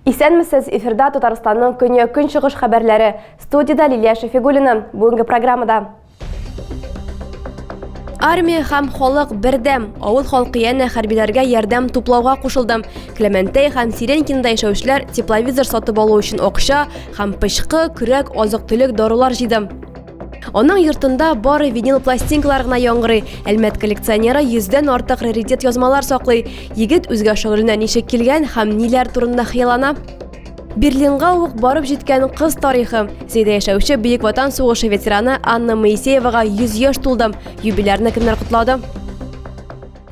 Исәнмесез, эфирда Татарстанның көньяк көнчыгыш хәбәрләре. Студиядә Лилия Шәфигуллина. Бүгенге программада. Армия һәм халык бердәм. Авыл халкы янә хәрбиләргә ярдәм туплауга кушылды. Кләмәнтәй һәм Сиренкинда яшәүчеләр тепловизор сатып алу өчен акча һәм пычкы, көрәк, азык-төлек, дарулар җыйды. Аның йортында бары винил пластинкалар гына яңгырый. Әлмәт коллекционеры йөздән артык раритет язмалар саклый. Егет үзгә шөгыленә ничек килгән һәм ниләр турында хыяллана? Берлинга ук барып җиткән кыз тарихы. Зәйдә яшәүче Бөек Ватан сугышы ветераны Анна Моисеевага 100 яшь тулды. Юбилярны кемнәр котлады?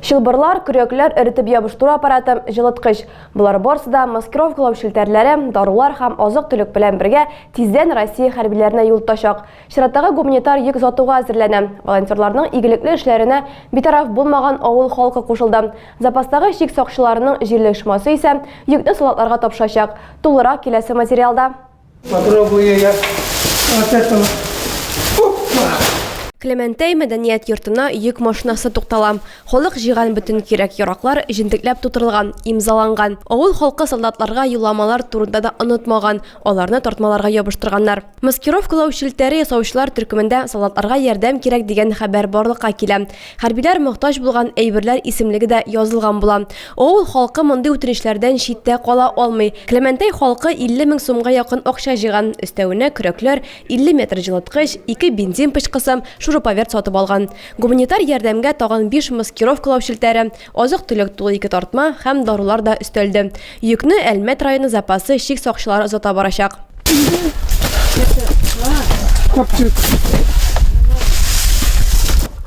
Чылбырлар, көрәкләр, эретеп ябыштыру аппараты, җылыткыч. Болар барысы да маскировкалау челтәрләре, дарулар һәм азык-төлек белән бергә тиздән Россия хәрбиләренә юл тотачак. Чираттагы гуманитар йөк озатуга әзерләнә. Волонтерларның игелекле эшләренә битараф булмаган авыл халкы кушылды. Запастагы чик сакчыларының җирле оешмасы исә йөкне солдатларга тапшырачак. Тулырак киләсе материалда. Попробую я вот это вот. Опа! Клементей мәдәният йортына йөк машинасы туктала. Халык җыйган бөтен кирәк-яраклар җентекләп тутырылган, имзаланган. Авыл халкы солдатларга юлламалар турында да онытмаган, аларны тартмаларга ябыштырганнар. Маскировкалау челтәре ясаучылар төркемендә солдатларга ярдәм кирәк дигән хәбәр барлыкка килә. Хәрбиләр мохтаҗ булган әйберләр исемлеге дә язылган була. Авыл халкы мондый үтенечләрдән читтә кала алмый. Кләмәнтәй халкы 50 мең сумга якын акча җыйган. Өстәвенә көрәкләр, 50 метр җылыткыч, ике бензин пычкысы, шуруповерт сатып алган. Гуманитар ярдәмгә тагын биш маскировкалау челтәре, азык-төлек тулы ике тартма һәм дарулар да өстәлде. Йөкне Әлмәт районы запасы чик сакчылары озата барачак.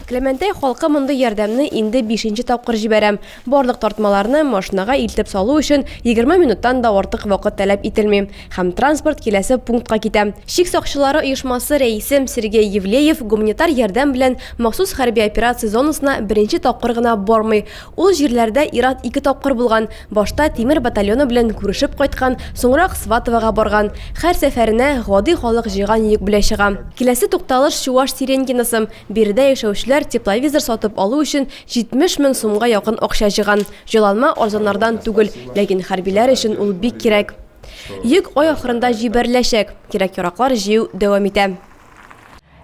Кләмәнтәй халкы мондый ярдәмне инде бишенче тапкыр җибәрә. Барлык тартмаларны машинага илтеп салу өчен 20 минуттан да артык вакыт таләп ителми. Һәм транспорт киләсе пунктка китә. Чик сакчылары оешмасы рәисе Сергей Евлеев гуманитар ярдәм белән махсус хәрби операция зонасына беренче тапкыр гына бармый. Ул җирләрдә ир-ат ике тапкыр булган. Башта Тимер батальоны белән күрешеп кайткан, соңрак Сватовага барган. Һәр сәфәренә гади халык җыйган йөк белән чыга. Киләсе тукталыш Чуаш Сиренькиносы. Биредә яшәүчеләр тепловизор сатып алу өчен 70 мең сумга якын акча җыйган. Җайланма арзаннардан түгел, ләкин хәрбиләр өчен ул бик кирәк. Йөк ай ахырында җибәреләчәк. Кирәк-яраклар җыю дәвам итә.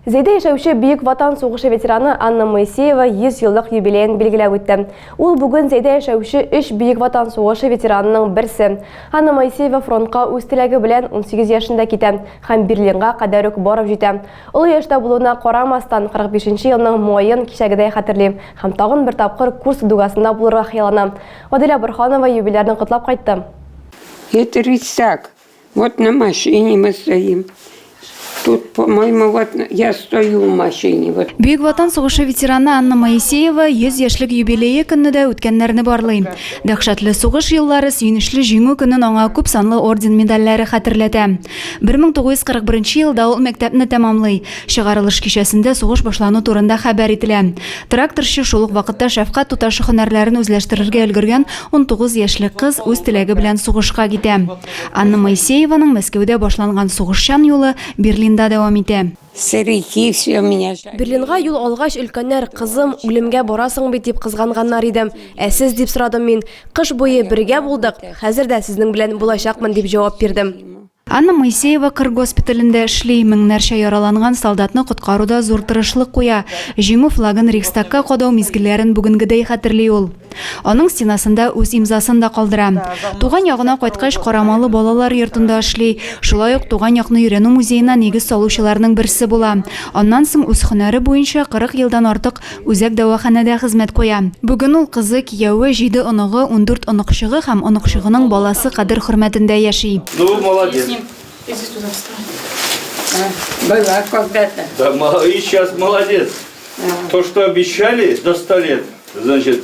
Зәйдә яшәүче Бөек Ватан сугышы ветераны Анна Моисеева 100 еллык юбилеен билгеләп үтте. Ул бүген Зәйдә яшәүче өч Бөек Ватан сугышы ветеранының берсе. Анна Моисеева фронтка үз теләге белән 18 яшендә китә һәм Берлинга кадәр үк барып җитә. Олы яшьтә булуына карамастан, 45 нче елның маен кичәгедәй хәтерли һәм тагын бер тапкыр Курск дугасында булырга хыяллана. Гадилә Борһанова юбилярны котлап кайтты. Это Рейхстаг. Вот на машине мы стоим. Тут, по-моему, вот я стою в машине. Вот. Бөек Ватан сугышы ветераны Анна Моисеева 100 яшьлек юбилее көнне дә үткәннәрне барлый. Дәһшәтле сугыш еллары, сөенечле җиңү көнен аңа күп санлы орден-медальләре хәтерләтә. 1941 елда ул мәктәпне тәмамлый. Чыгарылыш кичәсендә сугыш башлану турында хәбәр ителә. Тракторчы, шул ук вакытта шәфкать туташы һөнәрләрен үзләштерергә өлгергән 19 яшьлек кыз үз теләге белән сугышка китә. Анна Моисееваның Мәскәүдә башланган сугышчан юлы Берлинда дәвам итә. Берлинга юл алгач, өлкәннәр, Кызым, үлемгә барасың бит, дип кызганганнар иде. Ә сез, дип сорадым мин. Кыш буе бергә булдык, хәзер дә сезнең белән булачакмын, дип җавап бирдем. Анна Моисеева кыр госпиталендә эшли, меңнәрчә яраланган солдатны коткаруда зур тырышлык куя. Җиңү флагын Рейхстагка кадау мизгелләрен бүгенгедәй хәтерли ул. Аның стенасында үз имзасын да калдыра. Туган ягына кайткач, Карамалы балалар йортында эшли. Шулай ук туган якны өйрәнү музеена нигез салучыларның берсе була. Аннан соң үз һөнәре буенча 40 елдан артык үзәк дәваханәдә хезмәт куя. Бүген ул кызы, кияве, җиде оныгы, 14 оныкчыгы һәм оныкчыгының баласы кадер-хөрмәтендә яши. Ну, молодец. Была когда-то. Да, и сейчас молодец. То, что обещали до 100 лет, значит,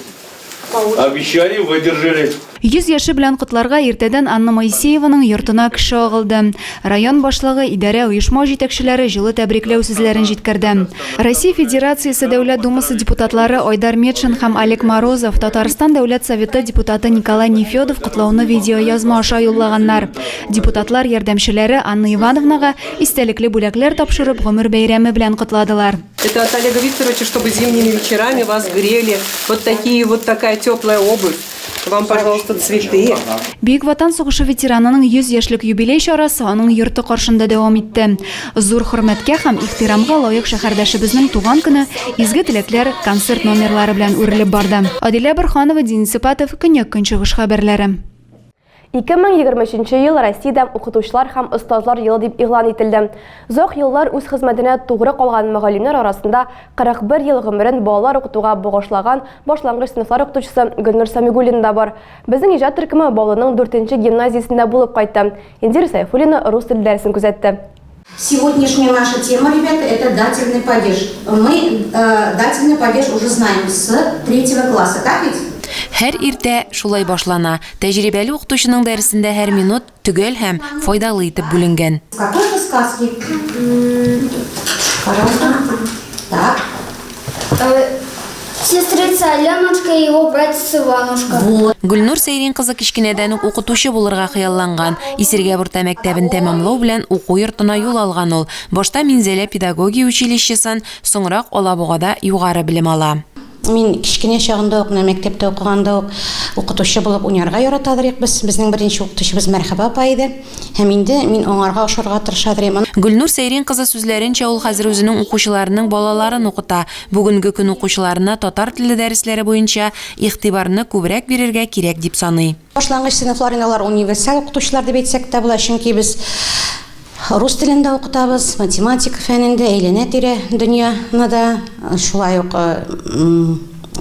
обещали, выдержали. 100 яше белән котларга иртәдән Анна Моисееваның йортына кеше агылды. Район башлыгы, идарә, оешма җитәкчеләре җылы тәбрикләү сүзләрен җиткерде. Россия Федерациясе Дәүләт Думасы депутатлары Айдар Метшин һәм Олег Морозов, Татарстан Дәүләт Советы депутаты Николай Нефедов котлауны видеоязма аша юллаганнар. Депутатлар ярдәмчеләре Анна Ивановнага истәлекле бүләкләр тапшырып, гомер бәйрәме белән котладылар. Это от Олега Викторовича, чтобы зимними вечерами вас грели. Вот такие вот такая теплая обувь. Вам, пожалуйста, цветы. Бөек Ватан сугышы ветеранының 100 яшьлек юбилей чарасы аның йорты каршында дәвам итте. Зур хөрмәткә һәм ихтирамга лаек шәһәрдәшебезнең туган көне изге теләкләр, концерт номерлары белән үрелеп барды. Адилә Борһанова, Денис Ипатов, Көньяк-Көнчыгыш хәбәрләре. 2023 ел Россиядә укытучылар һәм остазлар елы дип игълан ителде. Озак еллар үз хезмәтенә тугры калган мөгаллимнәр арасында 41 ел гомерен балалар укытуга багышлаган башлангыч сыйныфлар укытучысы Гөлнур Сәмигуллина да бар. Безнең иҗат төркеме Баулының дүртенче гимназиясендә булып кайтты. Индира Сәйфуллина рус теле дәресен күзәтте. Сегодняшняя наша тема, ребята, это дательный падеж. Мы э, дательный падеж уже знаем с третьего класса, так ведь? Һәр иртә шулай башлана. Тәҗрибәле укытучының дәресендә һәр минут төгәл һәм файдалы итеп бүленгән. С какой же сказки? Пожалуйста. Так. Сестрица Аленушка и его братец Иванушка. Вот. Гөлнур Сәйрин кызы кечкенәдән үк укытучы булырга хыялланган. Исергәп урта мәктәбен тәмамлау белән уку йортына юл алган ул. Башта Минзәлә педагогия училищесын, соңрак Алабугада югары белем ала. Мин кечкенә чагында ук, менә мәктәптә укыганда ук укытучы булып уйнарга яратадыр идек без. Безнең беренче укытучыбыз Мәрхәбә апа иде. Һәм инде мин аңарга ошарга тырышадыр идем. Гөлнур Сәйрин кызы сүзләренчә, ул хәзер үзенең укучыларының балаларын укыта. Бүгенге көн укучыларына татар теле дәресләре буенча игътибарны күбрәк бирергә кирәк дип саный. Башлангыч сыйныфлар инде алар универсаль укытучылар дип әйтсәк тә була, чөнки без рус телен дә укытабыз, математика фәнен дә, әйләнә-тирә дөньяны да, шулай ук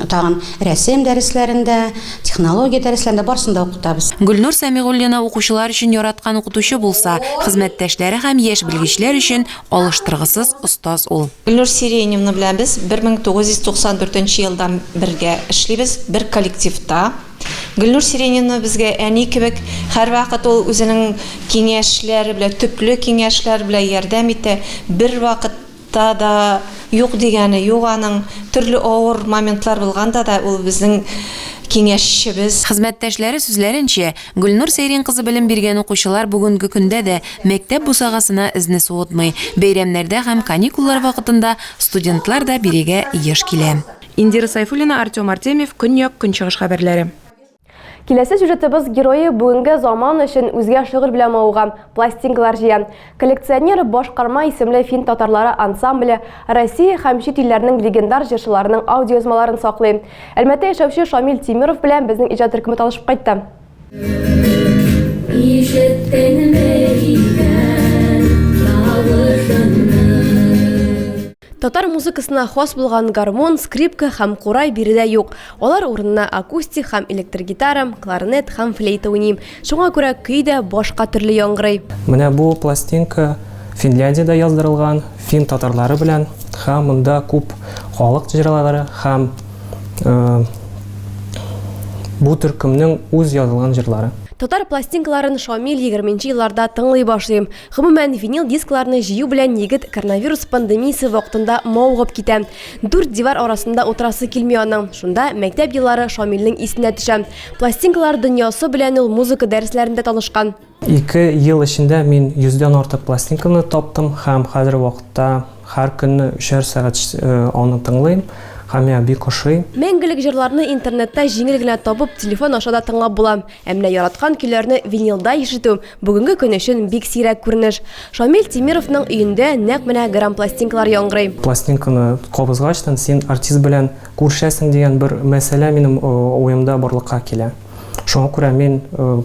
тагын рәсем дәресләрен дә, технология дәресләрен дә, барысын да укытабыз. Гөлнур Сәмигуллина укучылар өчен яраткан укытучы булса, хезмәттәшләре һәм яшь белгечләр өчен алыштыргысыз остаз ул. Гөлнур Сиреневна белән без 1994 нче елдан бергә эшлибез, бер коллективта. Гөлнур Сиреневна безгә әни кебек, һәрвакыт ул үзенең киңәшләре белән, төпле киңәшләр белән ярдәм итә, бервакытта да юк дигәне юк аның. Төрле авыр моментлар булганда да ул безнең киңәшчебез. Хезмәттәшләре сүзләренчә, Гөлнур Сәйрин кызы белем биргән укучылар бүгенге көндә дә мәктәп бусагасына эзне суытмый. Бәйрәмнәрдә һәм каникуллар вакытында студентлар да бирегә еш килә. Индира Сайфуллина, Артем Артемьев, Көньяк, Көнчыгыш хәбәрләре. Киләсе сюжетыбыз герое бүгенге заман өчен үзгә шөгыль белән мавыга, пластинкалар җыя. Коллекционер Башкарма исемле фин татарлары ансамбле Россия һәм чит илләрнең легендар җырчыларының аудиоязмаларын саклый. Әлмәттә яшәүче Шамил Тимиров белән безнең иҗат төркеме танышып кайтты. Ишеттеңме икән тавышымны? Татар музыкасына хас булган гармун, скрипка һәм курай биредә юк. Алар урынына акустик һәм электр гитара, кларнет һәм флейта уйный. Шуңа күрә көй дә башка төрле яңгырый. Менә бу пластинка Финляндиядә яздырылган, фин татарлары белән һәм монда күп халык җырлары һәм бу төркемнең үз язылган җырлары. Татар пластинкаларын Шамил егерменче елларда тыңлый башлый. Гомумән, винил дискларны җыю белән егет коронавирус пандемиясе вакытында мавыгып китә. Дүрт дивар арасында утырасы килми аның. Шунда мәктәп еллары Шамилнең исенә төшә. Пластинкалар дөньясы белән ул музыка дәресләрендә танышкан. Ике ел эчендә мин йөздән артык пластинканы таптым һәм хәзерге вакытта һәр көнне өчәр сәгать аны тыңлыйм һәм миңа бик ошый. Мәңгелек җырларны интернетта җиңел генә табып, телефон аша да тыңлап була. Ә менә яраткан көйләрне винилда ишетү, бүгенге көн өчен бик сирәк күренеш. Шамил Тимировның өендә нәкъ менә грампластинкалар яңгырый. Пластинканы кабызгачтан син артист белән күрешәсең дигән бер мәсьәлә минем уемда барлыкка килә. Шуңа күрә мин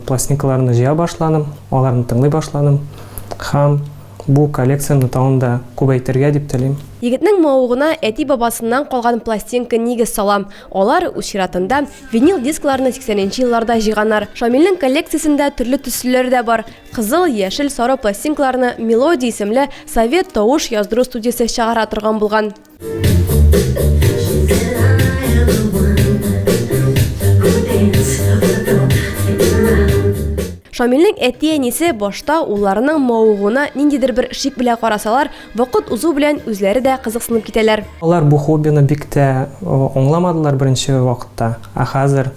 пластинкаларны җыя башладым, аларны тыңлый башладым һәм бу коллекцияне тагын да күбәйтергә дип телим. Егетнең мавыгуына әти-бабасыннан калган пластинка нигез сала. Алар, үз чиратында, винил дискларны 80 нче елларда җыйганнар. Шамилнең коллекциясендә төрле төслеләре дә бар. Кызыл, яшел, сары пластинкаларны Мелодия исемле совет тавыш яздыру студиясе чыгара торган булган. Шамилнең әти-әнисе башта улларының мавыгуына ниндидер бер шик белән карасалар, вакыт узу белән үзләре дә кызыксынып китәләр. Алар бу хоббины бик тә аңламадылар беренче вакытта, ә хәзер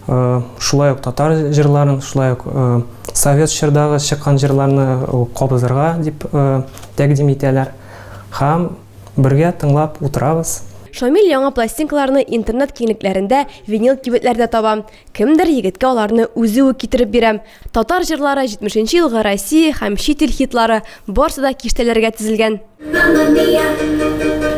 шулай ук татар җырларын, шулай ук совет чордагы чыккан җырларны кабызырга дип тәкъдим итәләр. Һәм бергә тыңлап утырабыз. Шамил яңа пластинкаларны интернет киңлекләрендә, винил кибетләрдә таба. Кемдер егеткә аларны үзе үк китереп бирә. Татар җырлары, 70 нче елгы Россия һәм чит ил хитлары, барсы да киштәләргә тезелгән. Mamma mia,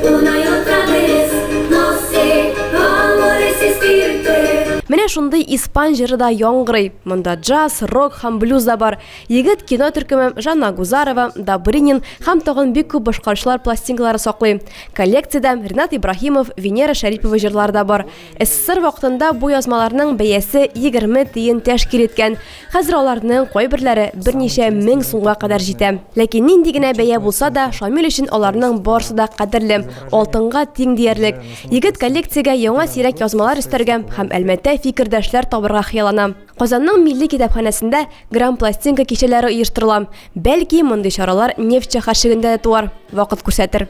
una y otra vez, no sé cómo resistirte. Менә шундый испан җыры да яңгырый. Монда джаз, рок һәм блюз да бар. Егет кино төркеме, Жанна Агузарова, Добрынин һәм тагын бик күп башкаручылар пластинкалары саклый. Коллекциядә Ренат Ибраһимов, Венера Шәрипова җырлары да бар. СССР вакытында бу язмаларның бәясе 20 тиен тәшкил иткән. Хәзер аларның кайберләре берничә мең сумга кадәр җитә. Ләкин нинди генә бәя булса да, Шамил өчен аларның барысы да кадерле, алтынга тиң диярлек. Егет коллекциягә яңа сирәк язмалар өстәргә һәм Әлмәттә фикердәшләр табырга хыяллана. Казанның Милли китапханәсендә грампластинка кичәләре оештырыла. Бәлки, мондый чаралар нефть шәһәрчегендә дә туар, вакыт күрсәтер.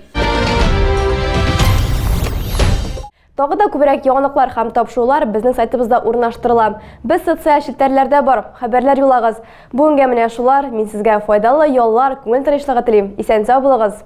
Тагы да күбрәк яңалыклар һәм тапшырулар безнең сайтыбызда урнаштырыла. Без социаль челтәрләрдә бар, хәбәрләр юллагыз. Бүгенгә менә шулар. Мин сезгә файдалы яллар, күңел тынычлыгы телим. Исән-сау булыгыз!